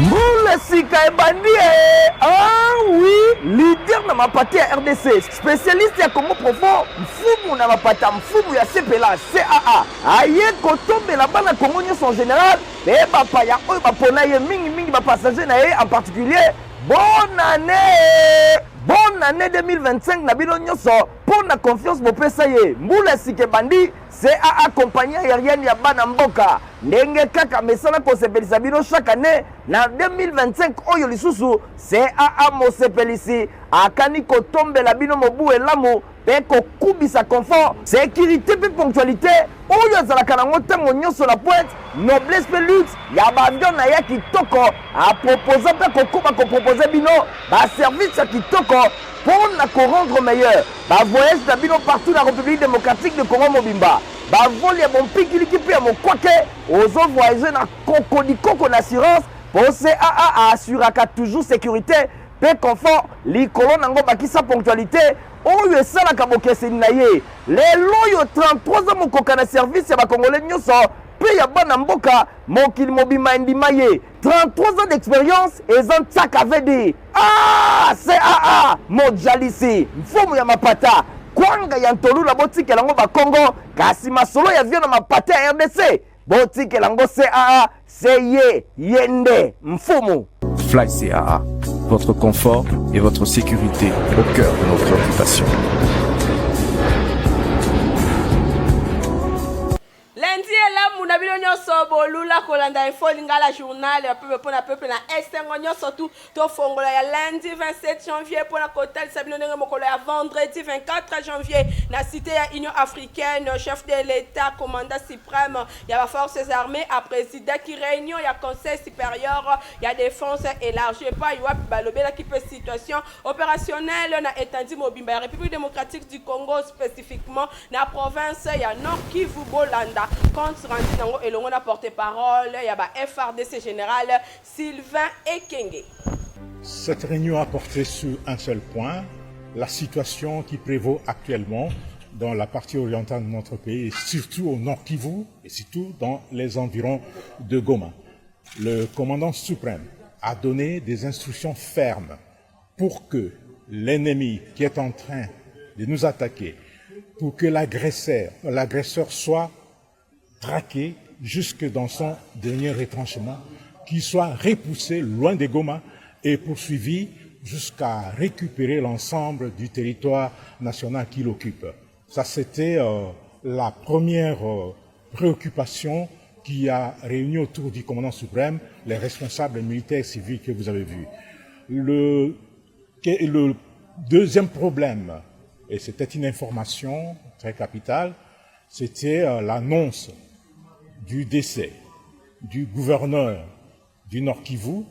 Mbula sika ebandi eh! Ah oui, leader na mapata ya RDC, spécialiste ya Congo profond, mfumu na mapata, mfumu ya CPLA, CAA. Aye kotombela bana Congo nyonso en général mpe bapaya oyo bapona ye mingimingi bapassager na ye en particulier. Bonne année! Bonne année 2025 na bino nyonso mpo na confiance bopesa ye. Mbula sika ebandi, CAA compagnie aérienne ya bana mboka. Ndenge kaka mesana kosepelisa bino chaque année na 2025 oyo lisusu CAA mosepelisi akani kotombela bino mobu elamu mpe kokubisa confort, securite mpe ponctualité oyo azalaka nango ntango nyonso na pointe, noblesse mpe luxe ya baavion na ye kitoko. Aproposa mpe akokoba kopropose bino baservice ya kitoko mpo na korendre meilleur bavoyage na bino partout na République démocratique de Congo mobimba. Bavole ya bompikiliki mpe ya mokwake, ozo voyage na kokodikoko na assurance mpo CAA aassuraka toujours sécurité mpe confort likolo nango bakisa ponctualité oyo esalaka bokeseni na ye. Lelo oyo 33 ans mokoka na service ya bakongole nyonso mpe ya bana mboka mokili mobimba endima ye. 33 ans d'expérience eza ntsaka vd. Ah, CAA mojalisi mfumu ya mapata kwanga ya ntolula botikela yango bakongo, kasi masolo ya vio na mapata ya RDC botikela yango CAA se ye ye nde mfumu. Fly CAA, votre confort et votre sécurité au cœur de nos préoccupations. Lundi elamu na bino nyonso bolula kolanda info lingala journal ya peuple mpo na peuple na esengo nyonso tu tofongola ya lundi 27 janvier mpo na kotalisa bino ndenge mokolo ya vendredi 24 janvier na cité ya Union africaine chef de l'État commandant suprême ya ba forces armées aprésidaki réunion ya conseil supérieur ya défense élargie epai wapi balobelaki mpe situation opérationnelle na étendue mobimba ya République démocratique du Congo spécifiquement na province ya Nord Kivu. Bolanda compte rendu nango elongo na porte-parole ya ba FARDC général Sylvain Ekenge. Cette réunion a porté sur un seul point, la situation qui prévaut actuellement dans la partie orientale de notre pays, et surtout au Nord Kivu, et surtout dans les environs de Goma. Le commandant suprême a donné des instructions fermes pour que l'ennemi qui est en train de nous attaquer, pour que l'agresseur, l'agresseur soit traqué jusque dans son dernier retranchement, qu'il soit repoussé loin de Goma et poursuivi jusqu'à récupérer l'ensemble du territoire national qu'il occupe. Ça, c'était euh, la première euh, préoccupation qui a réuni autour du commandant suprême les responsables militaires et civils que vous avez vus. Le, le deuxième problème, et c'était une information très capitale, c'était euh, l'annonce du décès du gouverneur du Nord Kivu,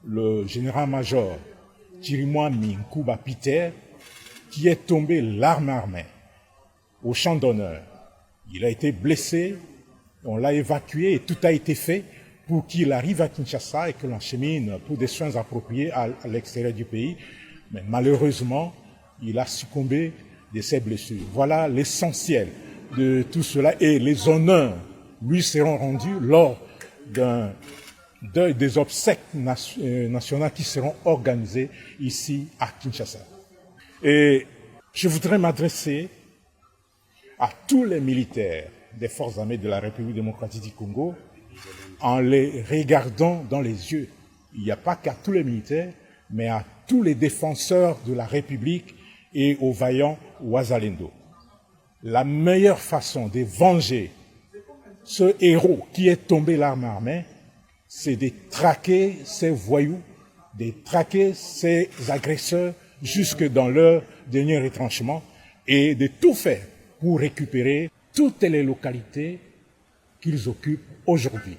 le général-major Chirimwami Nkuba Peter, qui est tombé l'arme armée au champ d'honneur. Il a été blessé, on l'a évacué et tout a été fait pour qu'il arrive à Kinshasa et que l'on chemine pour des soins appropriés à, à l'extérieur du pays. Mais malheureusement, il a succombé de ses blessures. Voilà l'essentiel de tout cela et les honneurs lui seront rendus lors d'un deuil des obsèques euh, nationales qui seront organisées ici à Kinshasa. Et je voudrais m'adresser à tous les militaires des forces armées de la République démocratique du Congo en les regardant dans les yeux. Il n'y a pas qu'à tous les militaires, mais à tous les défenseurs de la République et aux vaillants Ouazalendo. La meilleure façon de venger ce héros qui est tombé l'arme armée, c'est de traquer ces voyous, de traquer ces agresseurs jusque dans leur dernier retranchement et de tout faire pour récupérer toutes les localités qu'ils occupent aujourd'hui.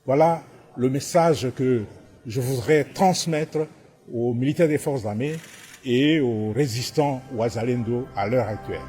Voilà le message que je voudrais transmettre aux militaires des forces armées et aux résistants Ouazalendo à l'heure actuelle.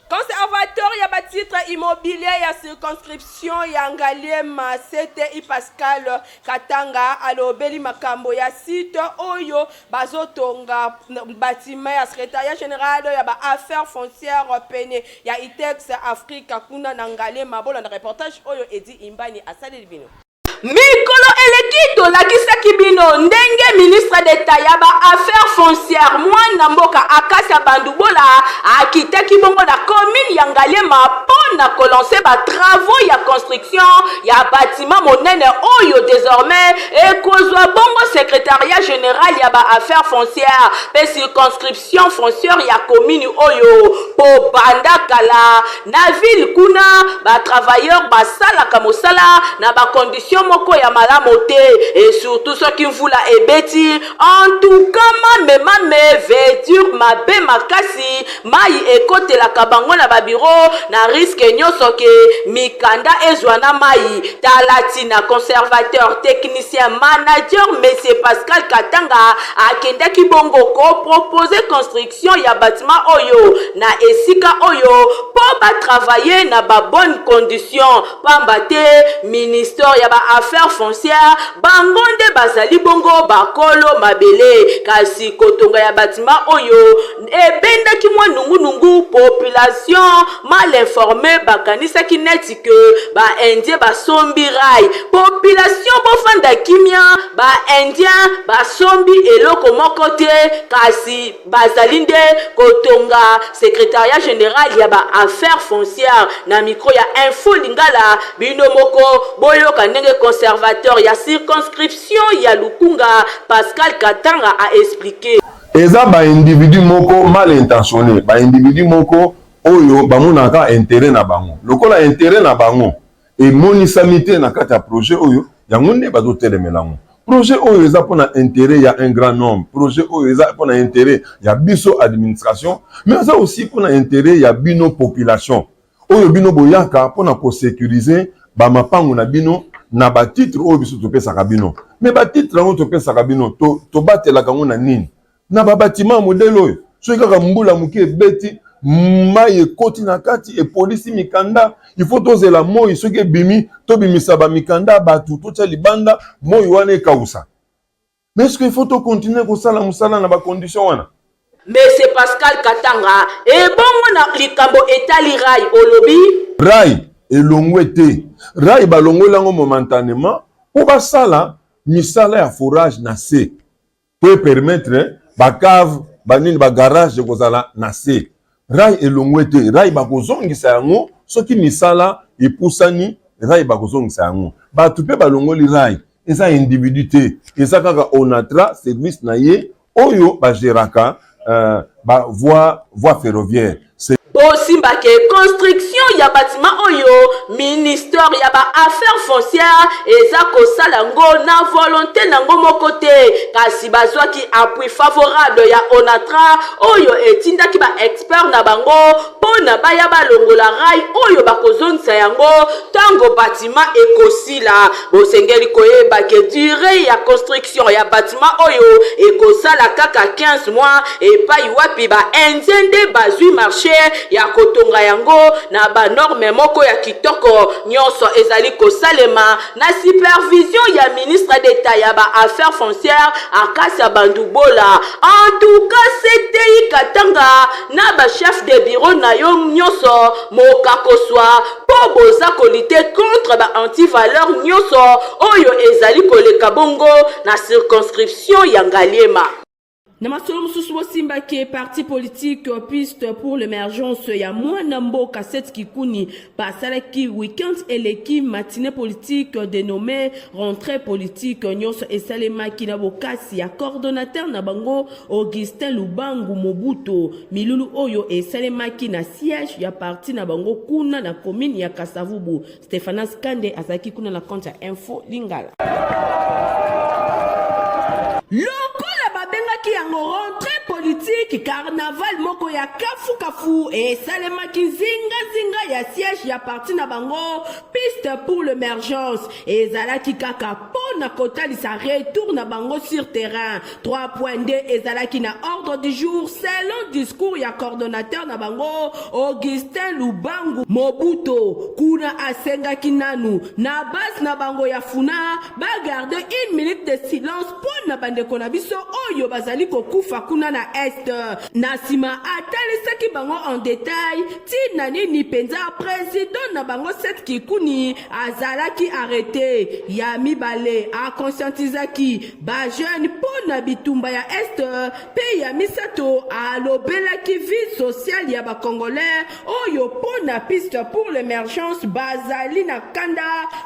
Conservateur ya ba titre immobilier ya circonscription ya Ngaliema CTI Pascal Katanga alobeli makambo ya site oyo bazotonga batiment ya secretariat general ya ba affaires foncières pene ya Itex Africa kuna na Ngaliema. Bolanda reportage oyo Edi Imbani asaleli bino. Mikolo eleki tolakisaki bino ndenge ministre d'Etat ya ba affaires foncières mwana mboka Acacia Bandubola akitaki bongo na commune ya Ngaliema mpo na kolancer ba travaux ya construction ya batiment monene oyo desormais ekozwa bongo secretariat general ya ba affaires foncières mpe circonscription foncière ya commune oyo mpo banda kala Na ville kuna ba travailleurs basalaka mosala na ba conditions moko ya malamo te et surtout soki mvula ebeti en tout cas mame mame veut dire mabe makasi mayi ekotelaka bango na ba bureau na risque nyoso ke mikanda ezwa na mayi tala tina conservateur technicien manager monsieur Pascal Katanga akendaki bongo ko proposer construction ya batiment oyo na esika oyo mpo ba travailler na ba bonnes conditions pamba te ministère ya ba affaires foncières bango nde bazali bongo bakolo mabele kasi kotonga ya batiment oyo ebendaki mwa nungunungu population mal informee bakanisaki neti que ba indiens basombi rail population bofanda kimia ba indiens basombi eloko moko te kasi bazali nde kotonga secretariat general ya ba affaires foncières na micro ya info lingala bino moko boyoka ndenge conservateur ya circonscription ya Lukunga Pascal Katanga a expliquer. Eza ba individu moko mal intentionne, ba individu moko oyo bamonaka interet na bango. Lokola interet na bango emonisami te na kati ya projet oyo, yango nde bazotelemela yango. Projet oyo eza pona interet ya un grand nombre, projet oyo eza pona interet ya biso administration, mais eza aussi pona interet ya bino population oyo bino boyaka pona ko securiser ba mapangu na bino na ba titres oyo biso topesaka bino. Mais ba titres yango topesaka bino, tobatelaka yango na nini? Na ba batiment ya modèle oyo, soki kaka mbula moke ebeti, mai ekoti na kati, epolisi mikanda, il faut tozela moi soki ebimi, tobimisa ba mikanda ya bato, totia libanda, moi wana ekausa. Mais est-ce qu'il faut to continuer kosala mosala na ba conditions wana? Monsieur Pascal Katanga, ebongo na likambo etali rail olobi? Rail elongwe te. Rail balongoli yango momentanement mpo basala misala ya forage na se. Po e permettre ba cave, ba nini, ba garage ekozala na se. Rail elongwe te, rail bakozongisa yango soki misala epusani, rail bakozongisa yango. Batu pe balongoli rail, eza individu te, eza kaka Onatra service na ye oyo ba geraka ba voie, voie ferroviaire. Bosimba ke construction ya batiment oyo ministère ya ba affaires foncières eza kosala ngo na volonte nango moko te, kasi bazwaki appui favorable ya Onatra oyo etindaki ba experts na bango pona baya balongola rail oyo bakozongisa yango tango batiment ekosila. Bosengeli koyeba ke duree ya construction ya batiment oyo ekosala kaka 15 mois epayi wapi ba indiens nde bazwi marche ya kotonga yango na ba normes moko ya kitoko. Nionso ezali kosalema na supervision ya ministre d'Etat ya ba Affaires foncières Acacia Bandubola. En tout cas CTI Katanga na ba chefs de bureau na yo nionso mokakoswa mpo boza ko lutter contre ba anti-valeurs nionso oyo ezali koleka bongo na circonscription ya Ngaliema. Na masolo mosusu, bosimba ke parti politique Piste pour l'emergence ya mwana mboka Seth Kikuni basalaki week-end eleki matinee politique denommee rentree politique. Nyonso esalemaki na bokasi ya coordonnateur na bango Augustin Lubangu Mobutu. Milulu oyo esalemaki na siège ya parti na bango kuna na commune ya Kasavubu. Stephanas Kande azalaki kuna na compte ya Info Lingala. Lokola babengaki yango rentree politique, Belgique, carnaval moko ya kafukafu esalemaki nzingazinga ya siège ya parti na bango Piste pour l'emergence. Ezalaki kaka mpo na kotalisa retour na bango sur terrain. 3 points nde ezalaki na ordre du jour selon discours ya coordonnateur na bango Augustin Lubangu Mobuto. Kuna asengaki nanu na base na bango ya Funa ba garder une minute de silence mpo na bandeko na biso oyo bazali kokufa kuna na Est. Na sima atalisaki bango en detail Tina nini penza president na bango Seth Kikuni azalaki arrete? Ya mibale a conscientisaki ba jeunes po na bitumba ya Est pe ya misato alobelaki vie sociale ya ba congolais oyo po na piste pour l'emergence bazali na kanda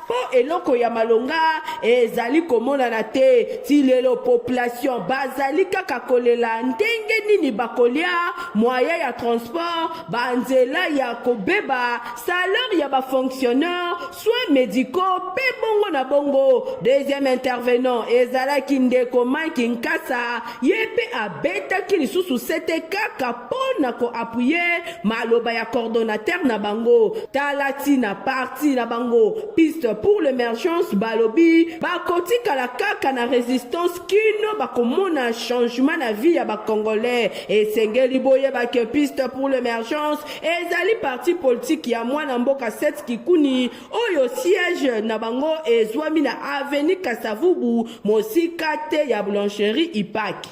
po eloko ya malonga ezali komonana te ti lelo population bazali kaka kolela ndenge nini bakolia moyen ya transport, ba nzela ya kobeba, salaire ya ba fonctionnaires, soins medicaux pe bongo na bongo. Deuxième intervenant ezalaki ndeko Mike Nkasa, ye pe abetaki lisusu sete kaka po na ko appuyer maloba ya coordonnateur na bango. Tala tina parti na bango Piste pour l'emergence balobi bakotikala kaka na resistance kino bakomona changement na vie ya ba congolais. Esengeli boyeba que Piste pour l'emergence ezali parti politique ya mwana mboka Seth Kikuni oyo siège na bango ezwami na avenue Kasavubu mosika te ya boulangerie Ipak.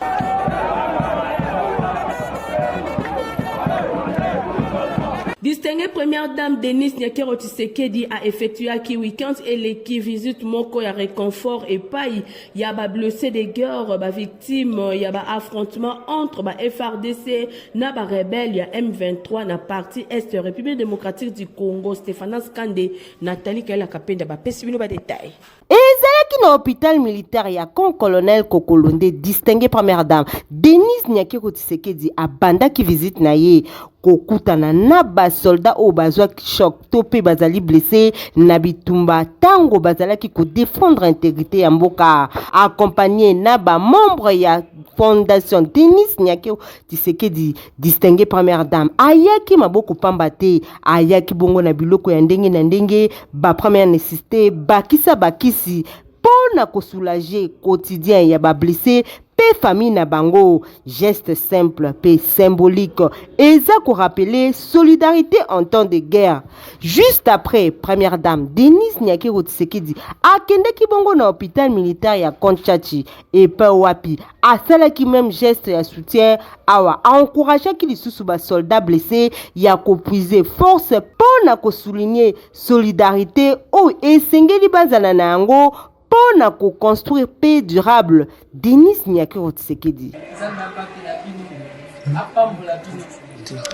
Distinguée première dame Denise Nyakeru Tshisekedi a effectuaki week-end eleki visite moko ya reconfort epai ya ba blessés de guerre, ba victimes ya ba affrontements entre ba FARDC na ba rebelles ya M23 na partie est ya République démocratique du Congo. Stephanas Kande, Nathalie Kaela Kapenda bapesi bino ba détails. Ezalaki na hopital militaire ya camp colonel Kokolo nde distinguee première dame Denise Nyakeru Tshisekedi abandaki visite na ye kokutana na ba soldats oyo bazwaki choc to mpe bazali blesse na bitumba ntango bazalaki ko defendre integrite ya mboka, accompagne na ba membres ya fondation Denise Nyakeru Tshisekedi. Distinguee première dame ayaki maboko pamba te, ayaki bongo na biloko ya ndenge na ndenge, ba première nécessité, bakisa bakisi mpo na kosoulager quotidien ya ba blesse mpe famille na bango. Geste simple mpe symbolique eza ko rappeler solidarité en temps de guerre. Juste après, première dame Denise Nyakeru Tshisekedi akendaki bongo na hôpital militaire ya Camp Tshatshi epai wapi asalaki meme geste ya soutien. Awa a encourageaki lisusu ba soldats blesses ya ko puiser force mpo na ko souligner solidarite oyo esengeli bazala na yango mpo na ko construire paix durable. Denise Nyakeru Tshisekedi. Nzambe abatela bino, apambola bino.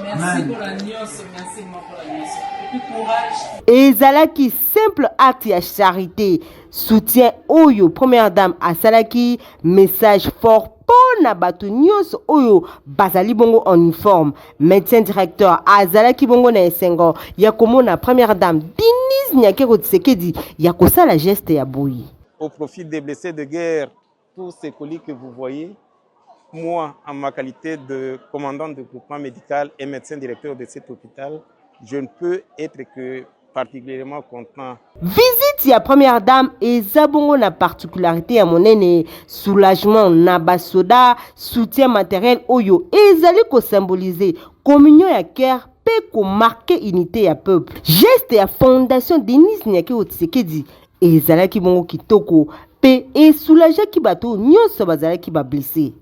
Merci mpona nyonso, merci mpona nyonso. Et puis courage. Ezalaki simple acte ya charite, soutien oyo première dame asalaki, message fort mpo na bato nyonso oyo bazali bongo en uniforme. Médecin directeur azalaki bongo na esengo ya komona première dame Denise Nyakeru Tshisekedi ya kosala geste ya boye. Au profit des blessés de guerre, tous ces colis que vous voyez, moi, en ma qualité de commandant de groupement médical et médecin directeur de cet hôpital, je ne peux être que particulièrement content. Visite ya première dame eza bongo na particularité ya monene, soulagement na basoda, soutien matériel oyo ezali ko symboliser communion ya cœur mpe ko marquer unité ya peuple. Geste ya fondation Denise Nyakeru Tshisekedi ezalaki bongo kitoko mpe esoulageaki bato nyonso bazalaki ba blesses.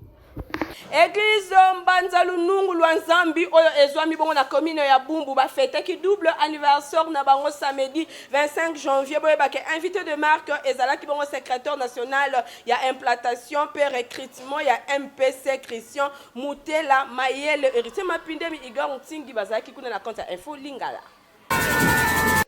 Eglise Mbanza Lunungu lwa Nzambi oyo ezwami bongo na commune ya Bumbu ba fetaki double anniversaire na bango samedi 25 janvier. Boyeba ke invité de marque ezalaki bongo secrétaire national ya implantation pe recrutement ya MPC Christian Mutela Mayele, Heritier Mapindemi, Igor Ntingi bazalaki kuna na compte ya Info Lingala.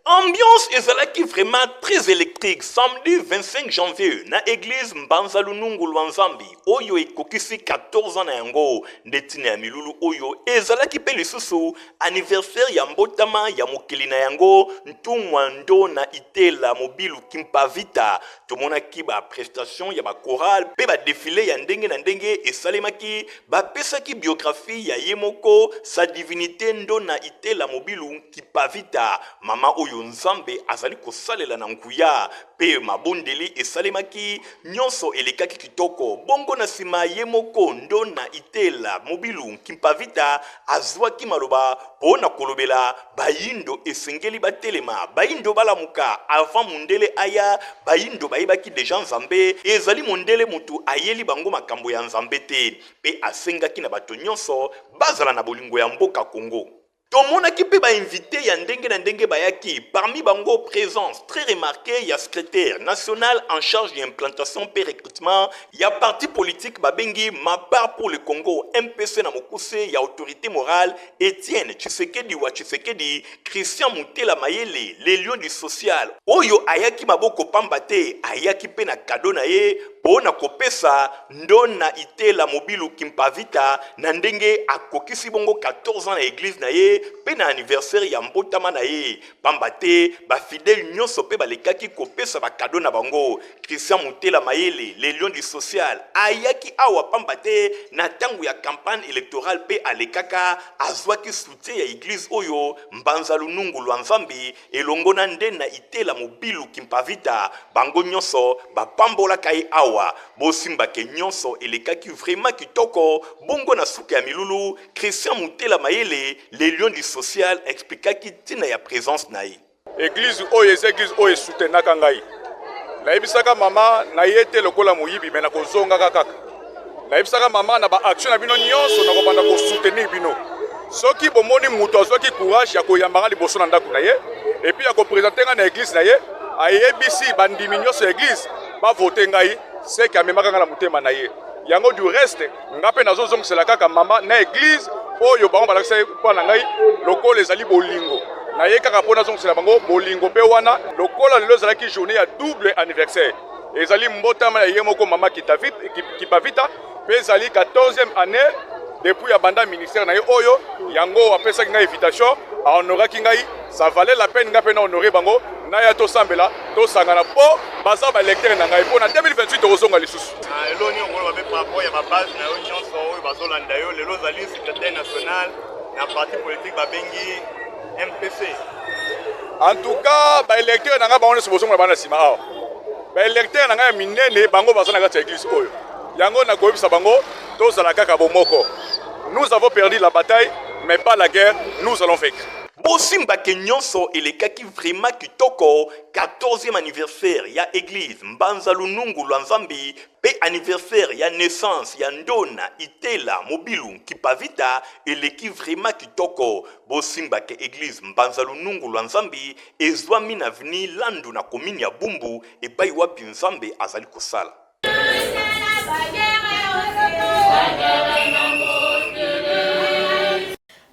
Ambiance ezalaki vraiment très électrique samedi 25 janvier na église Mbanza Lunungu lwa Nzambi oyo ekokisi 14 ans na yango. Nde ntina ya milulu oyo ezalaki mpe lisusu anniversaire ya mbotama ya mokeli na yango Ntumwa Ndona Itela Mobilu Kimpavita. Tomonaki ba prestation ya ba chorale mpe ba defile ya ndenge na ndenge esalemaki. Bapesaki biographie ya ye moko sa divinite Ndona Itela Mobilu Kipavita, mama oyo Nzambe azali kosalela na nguya, mpe mabondeli esalemaki, nyonso elekaki kitoko. Bongo na nsima ye moko Ndona Itela Mobilu Kimpavita azwaki maloba mpo na kolobela bayindo esengeli batelema, bayindo balamuka avant mundele aya, bayindo bayebaki deja Nzambe, ezali mondele mutu ayeli bango makambo ya Nzambe te, mpe asengaki na bato nyonso bazala na bolingo ya mboka Congo. Tomonaki mpe ba invites ya ndenge na ndenge bayaki, parmi bango presence très remarquee ya secretaire national en charge ya implantation mpe recrutement ya parti politique babengi Mapar pour le Congo, MPC na mokuse, ya autorite morale Etienne Tshisekedi wa Tshisekedi, Christian Mutela Mayele, le lion du social, oyo ayaki maboko pamba te, ayaki mpe na cadeau na ye mpo na kopesa Ndona Itela Mobilu Kimpavita na ndenge akokisi bongo 14 ans na eglise na ye mpe na anniversaire ya mbotama na ye, pamba te ba fidèles nyonso mpe balekaki kopesa ba cadeaux na bango. Christian Mutela Mayele, le lion du social, ayaki awa pamba te na tango ya campagne electorale mpe alekaka, azwaki soutien ya eglise oyo Mbanza Lunungu lwa Nzambi elongo na Ndena Itela Mobilu Kimpavita, bango nyonso bapambolaka ye awa. Bosimba ke nyonso elekaki vraiment kitoko. Bongo na suka ya milulu, Christian Mutela Mayele, le lion du social, explikaki ntina ya presence na ye. Eglise oyo eza eglise oyo esoutenaka ngai. Nayebisaka mama na ye te lokola moyibi me nakozongaka kaka. Nayebisaka mama na ba action na bino nyonso nakobanda kosoutenir bino. Soki bomoni moto azwaki courage ya koyamba nga liboso na ndako na ye epuis ya kopresente nga na eglise na ye, ayebisi bandimi nyonso ya eglise bavote ngai, seke amemaka nga na motema na ye. Yango du reste nga mpe nazozongisela kaka mama na eglise oyo bango balakisa mpo na ngai lokola ezali bolingo na ye kaka mpo nazongisela bango bolingo mpe wana lokola lelo ezalaki journée ya double anniversaire ezali mbotama ya ye moko mama Kipavita mpe ezali 14e année depuis abanda ministère na ye oyo yango apesaki ngai invitation ahonoraki ngai ça valait la peine ngai mpe na honore bango naya tosambela tosangana mpo baza balecteur na ngai mpo na 2028 tokozonga lisusu ah, eloko nini okoloba mpe par rapport ya babase na yo nyonso oyo bazolanda yo lelo ozali secrétaire national na parti politique babengi mpc en tout cas baélecteur na ngai bango nyonso bozomona bana nsima awa baélecteur na ngai ya minene bango baza na kati ya église oyo yango nakoyebisa bango tozala kaka bomoko nous avons perdu la bataille mais pas la guerre nous allons vaincre Bosimba ke nyonso elekaki vraiment kitoko 14e anniversaire ya eglise Mbanza Lunungu lwa Nzambi pe anniversaire ya naissance ya Ndona Itela Mobilu Nkipavita eleki vraiment kitoko. Bosimba ke eglise Mbanza Lunungu lwa Nzambi ezwami na avenue Landu na commune ya Bumbu epai wapi Nzambe azali kosala.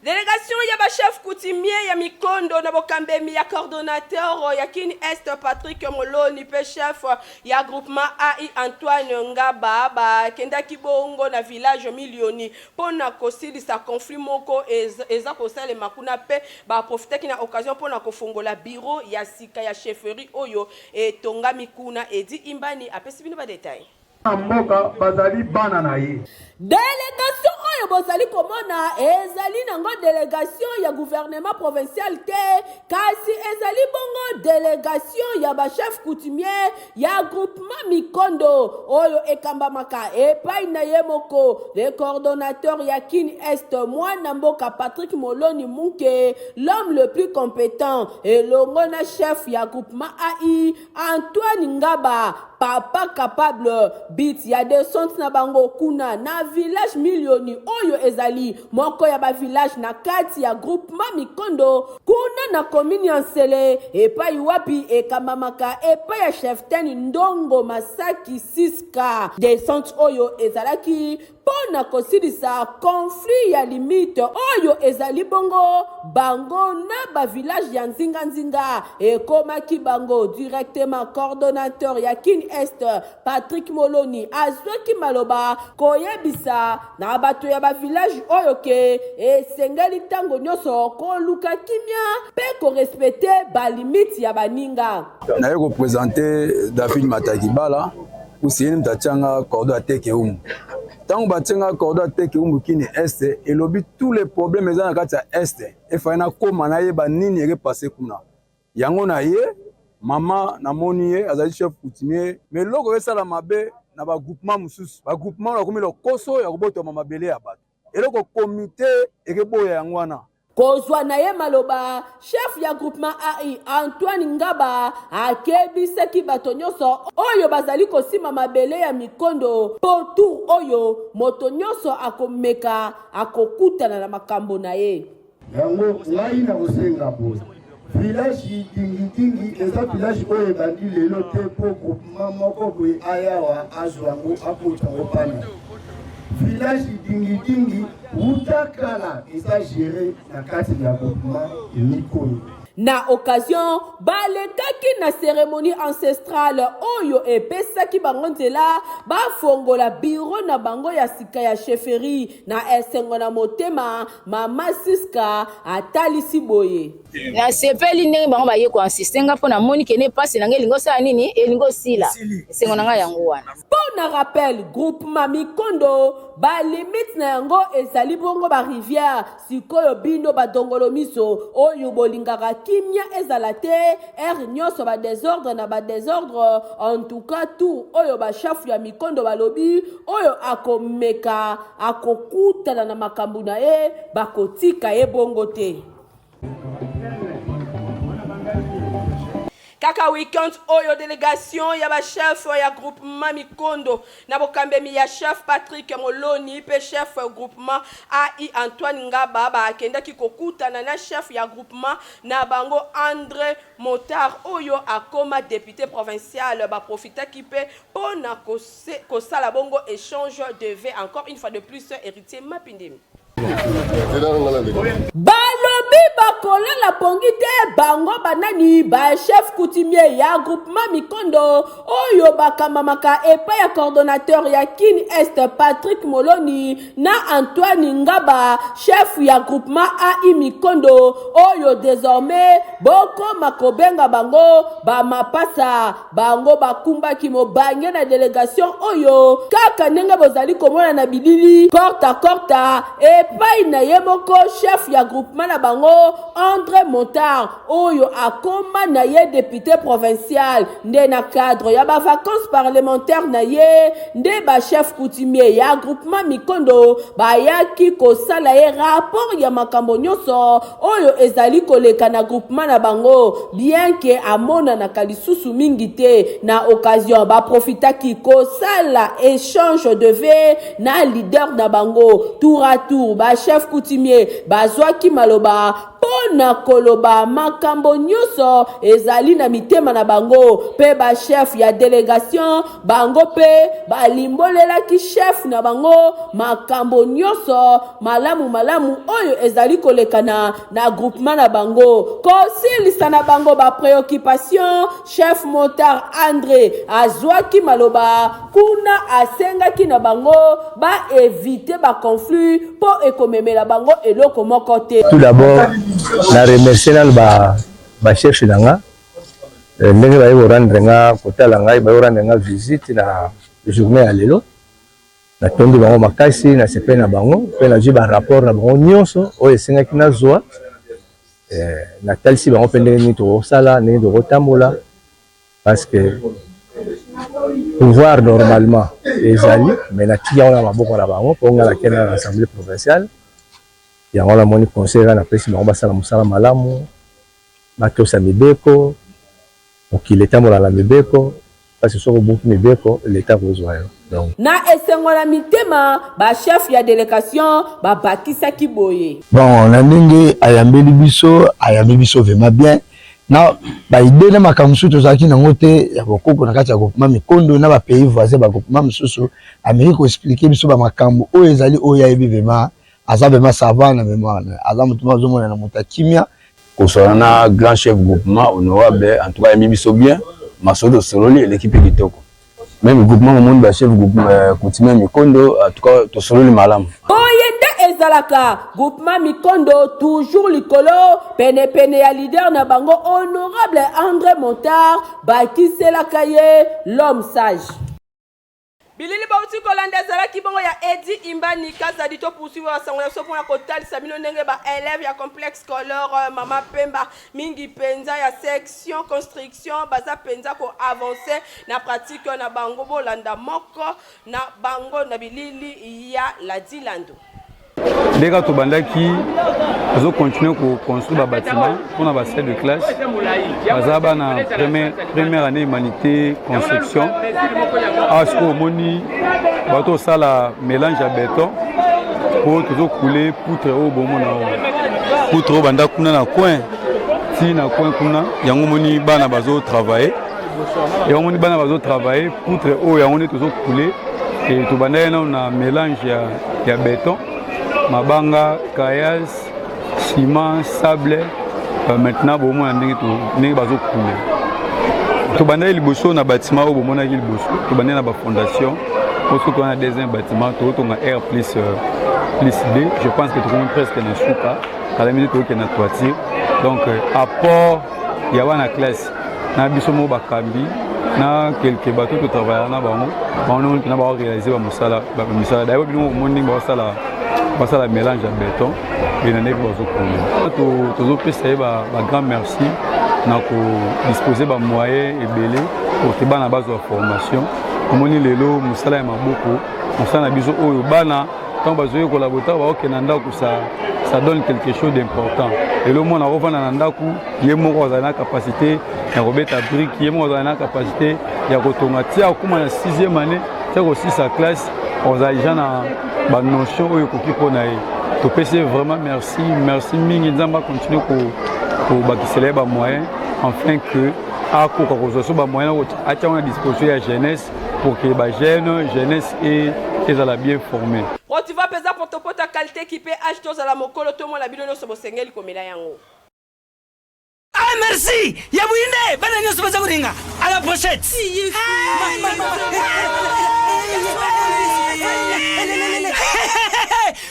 Delegation ya ba chef coutumier ya Mikondo na bokambemi ya coordonnateur ya Kin Est Patrick Moloni pe chef ya groupement AI Antoine Ngaba bakendaki bongo na village Milioni pona kosilisa conflit moko eza kosalema kuna pe ba profitaki na occasion pona kofongola bureau ya sika ya chefferie oyo etongami kuna. Eddy Imbani apesi bino ba details. Na mboka bazali bana na ye. Delegation oyo bozali komona ezali nango delegation ya gouvernement provincial te, kasi ezali bongo delegation ya ba chefs coutumiers ya groupement Mikondo oyo ekambamaka epai na ye moko le coordonnateur ya Kin Est mwana mboka Patrick Moloni Munke, l'homme le plus competent, elongo na chef ya groupement AI Antoine Ngaba, papa capable, but ya descente na bango kuna na village Milioni oyo ezali moko ya ba village na kati ya groupement Mikondo kuna na commune ya Nsele epai wapi ekambamaka epai ya cheftaine Ndongo Masaki Siska. Descente oyo ezalaki mpo na kosilisa conflit ya limite oyo ezali bongo bango na ba village ya nzinganzinga. Ekomaki bango directement coordonnateur ya Kin Est Patrick Moloni azwaki maloba koyebisa na bato ya ba village oyo ke esengeli ntango nyonso koluka kimia mpe korespecte ba limite ya baninga. Naye ko presenter David Matakibala kusi ye moto atia nga cordon ya teke umbu. Ntango batie nga cordon ya teke umbu kini est elobi tous les problèmes eza na kati ya est efai nakoma nayeba nini eke passe kuna. Yango na ye mama namoni ye azali chef coutumier mais eloko esala mabe na ba groupement mosusu ba groupement bakomi lokoso ya kobotama mabele ya bato eloko komite ekeboya yango wana. Kozwa na ye maloba, chef ya groupement AI Antoine Ngaba akebisaki bato nyonso oyo bazali kosimba mabele ya mikondo mpo tour oyo moto nyonso akomeka akokutana na makambo na ye. Yango ngai nakosenga boye, village Dingi-Dingi eza village oyo ebandi lelo te mpo groupement moko boye ayawa azwa yango akota yango pana. Village Dingi-Dingi wuta kala eza gere na kati ya groupement Mikondo. Na occasion, balekaki na ceremonie ancestrale oyo epesaki bango nzela bafongola bureau na bango ya sika ya chefferie Na esengo na motema, mama Siska atalisi boye. Nasepeli ndenge bango baye ko insiste nga mpo namoni kende mpasi na nga elingi osala nini, elingi osila. Esengo na nga yango wana. Mpo na rappel, groupement Mikondo ba limite na yango ezali bongo ba rivière. Sikoyo bino ba dongolo miso oyo bolingaka kimia ezala te, heure nionso ba desordre na ba desordre, en tout cas tour oyo ba chef ya Mikondo balobi oyo akomeka akokutana na makambo na ye, bakotika ye bongo te. Kaka week-end oyo delegation ya ba chef ya groupement Mikondo na bokambemi ya chef Patrick Moloni mpe chef groupement AI Antoine Ngaba bakendaki kokutana na chef ya groupement na bango Andre Motard oyo akoma depute provincial. Ba profitaki mpe mpo na kosala bongo echange de vues encore une fois de plus Heritier Mapindemi. Balobi bakolala pongi te bango banani ba chef coutumier ya groupement Mikondo oyo bakambamaka epai ya coordonnateur ya Kin Est Patrick Moloni na Antoine Ngaba chef ya groupement AI Mikondo oyo désormais bokoma kobenga bango ba mapasa. Bango bakumbaki mobange na delegation oyo kaka ndenge bozali komona na bilili korta korta epai na ye moko chef ya groupement na bango Andre Montard oyo akoma na ye depute provincial nde na cadre ya ba vacances parlementaires na ye nde ba chef coutumier ya groupement Mikondo bayaki kosala ye rapport ya makambo nyonso oyo ezali koleka na groupement na bango bien que amonanaka lisusu mingi te. Na occasion ba profitaki kosala echange de vues na leader na bango. Tour à tour ba chefs coutumiers bazwaki maloba mpo na koloba makambo nyonso ezali na mitema na bango mpe ba chefs ya delegation Bango mpe balimbolelaki chef na bango makambo nyonso malamu malamu oyo ezali kolekana na groupement na bango. Kosilisa na bango ba preoccupation, chef motard Andre azwaki maloba kuna asengaki na bango ba eviter ba conflits mpo ekomemela bango eloko moko te. Tout d'abord, na remercier nanu ba ba chefs na nga Eh, ndenge baye ko rendre nga kotala ngai baye ko rendre nga visite na journée ya lelo natondi bango makasi nasepeli na bango mpe nazwi ba rapport na bango nyonso oyo esengaki nazwa eh, natalisi bango mpe ndenge nini tokosala ndenge tokotambola parce que pouvoir normalement ezali mais natiki yango na maboko na bango mpo ngai nakenda na assemblée provinciale yango namoni conseil kaka napesi bango basala mosala malamu Batosa mibeko, mokili etambola na mibeko, parce soki obuki mibeko l'etat akozwa yo donc. Na esengo na mitema, ba chefs ya delecation babakisaki boye. Bon na ndenge ayambeli biso ayambi biso vraiment bien. Na ba idee na makambo mosusu tozalaki nango te ya bokoko na kati ya groupement Mikondo na ba pays voisins ba groupement mosusu, ameki ko expliquer biso ba makambo oyo ezali oyo ayebi vraiment, aza vraiment savant na memoire na ye, aza moto moko azomonana moto ya kimia. Kosolola na grand chef groupement honorable en tout cas ayambi biso bien, masolo tosololi eleki mpe kitoko. Meme groupement omoni ba chef groupement euh, coutumier Mikondo en tout cas tosololi malamu. Boye nde ezalaka groupement Mikondo toujours likolo pene pene ya leader na bango honorable Andre Montard bakiselaka ye l'homme sage. Bilili bauti kolanda ezalaki bongo ya Eddy Imbani Kazadi. To poursuivre basango na biso mpona kotalisa bino ndenge ba élèves ya complexe scolaire euh, Mama Pemba mingi mpenza ya section construction baza mpenza ko avancer na pratique na bango. Bolanda moko na bango na bilili ya Ladilando. Nde kaka tobandaki tozo continuer ko construire ba bâtiment mpona ba salle de classe baza bana première année humanité construction awa sikoyo omoni bato osala mélange ya béton mpo tozo coule poutre oyo bomona oyo poutre oyo banda kuna na coin ti na coin kuna yango omoni bana bazo travailler yango omoni bana bazo travailler poutre oyo yango nde tozo coule e tobandaki nano na mélange ya ya beton mabanga caillasse ciment sable euh, maintenant bomona ndenge ndenge bazokule tobandaki liboso na bâtiment oyo bomonaki liboso tobandaki na bafondation oyo soki toza na deuxième bâtiment tokotonga r plus, euh, plus d je pense que tokomi presque na suka kala mingi tokokende na toiture donc euh, apport ya bana classe na biso moko bakambi na quelque bato totravaillaka na bango bango ndenge mpena baorealize bamosala bamisala daye bino omoni ndenge baosala basala mélange ya béton e na ndenge bazokunda tozopesa ye bagrand merci na kodispose bamoyen ebele pour ke bana bazwa formation omoni lelo mosala ya maboko mosala na biso oyo bana ntango bazoyekola botako bakokende na ndako ça donne quelque chose d'important lelo mwana akofanda na ndako ye moko azali na capacité ya kobeta brique ye moko azali na capacité ya kotonga ti akóma na sixième année ti akosisa classe ozali deja na banotion oyo ekoki mpo na ye topesi ye vraiment merci merci mingi nzambe akontinue kobakisela ye bamoyen enfin que akoka kozwa so bamoyen atia yango na disposition ya jeunesse pour que bajeune jeunesse ezala bien formé Protiva mpenza potopoto ya qualité kipe age tozala mokolo tomona bino nyonso bosengeli komela yango. Ah merci ya buyinde bana nyonso baza kolinga à la prochaine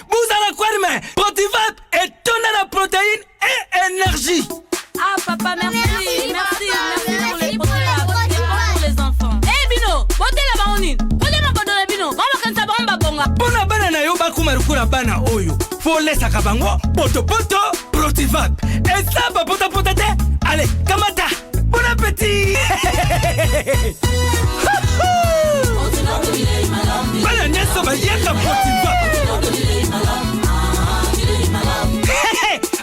bozala kwarme protivap etonda na protéine et énergie Ah papa merci merci merci pour les Protivap c'est bon pour les enfants Eh bino botela bango nini kolia mabodo na bino bango bakanisa bango babonga mpo na bana na yo bakoma lokola bana oyo folesaka bango potopoto Protivap eza bapotapota te ale kamata bon appétit bana nyonso baliaka Protivap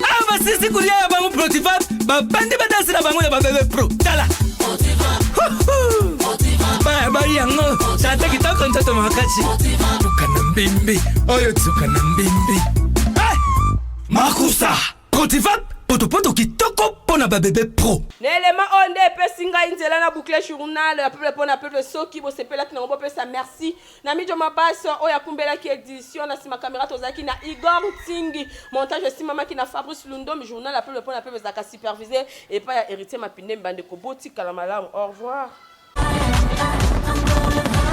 awa basisi kolia ya bango Protivap babandi badansi na bango ya babebe pro tala baya bali yango tata kitoko nzoto makasi tuka na mbimbi oyo tuka na mbimbi Makusa Protivap potopoto kitoko mpo na ba bebe pro. Na elema oyo nde epesi ngai nzela na boucle journal ya peuple mpo na peuple. Soki bosepelaki nango bopesa merci na Mijo Mabas oyo akumbelaki edition. Na sima camera tozalaki na Igor Ntingi, montage esimamaki na Fabrice Lundomi. Journal ya peuple mpo na peuple ezalaka supervise epai ya Heritier Mapindembi. Bandeko botikala malamu, au revoir.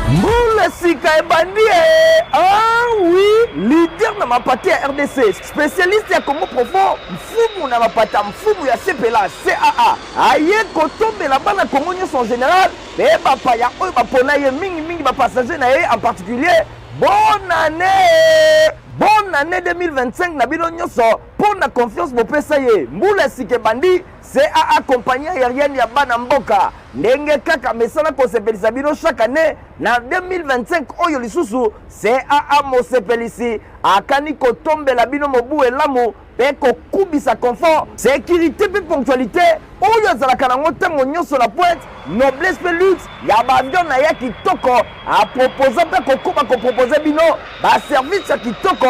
Mbula sika ebandi eh! Ah oui, leader na mapate ya RDC, spécialiste ya Congo profond, mfumu na mapata, mfumu ya CPLA, CAA. Aye kotombela bana Congo nyonso en général mpe bapaya oyo bapona ye mingi mingi ba passager na ye en particulier. Bonne année! Bonne année 2025 na bino nyonso mpo na confiance bopesa ye. Mbula sika ebandi CAA compagnie aérienne ya bana mboka ndenge kaka mesana kosepelisa bino chaque année na 2025 oyo lisusu CAA mosepelisi akani kotombela bino mobu elamu mpe kokubisa confort, securite mpe ponctualité oyo azalaka nango ntango nyonso na pointe, noblesse mpe luxe ya baavion na ya kitoko aproposa mpe akokoba kopropose bino baservice ya kitoko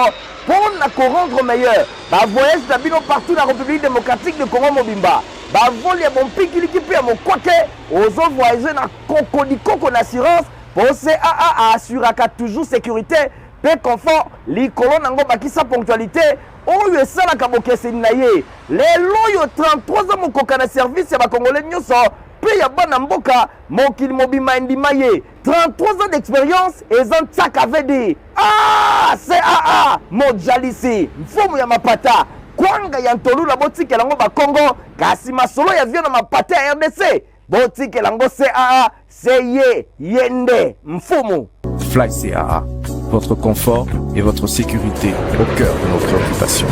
mpo na korendre meilleur ba voyage na bino partout na République démocratique du Congo mobimba. Bavole ya bompikiliki mpe ya mokwake, ozo voyager na kokodikoko na assurance mpo CAA a assuraka toujours securite mpe confort likolo nango bakisa ponctualite oyo esalaka bokeseni na ye. Lelo oyo 33 ans mokoka na service ya ba congolais nyoso mpe ya bana mboka mokili mobimba endima ye. 33 ans d'experience eza ntsaka vd ah caa mojalisi mfumu ya mapata kwanga ya ntolula botikela yango bakongo kasi masolo ya vio na mapata ya rdc botikela yango caa se ye ye nde mfumu Fly CAA, votre confort et votre sécurité au cœur de nos préoccupations.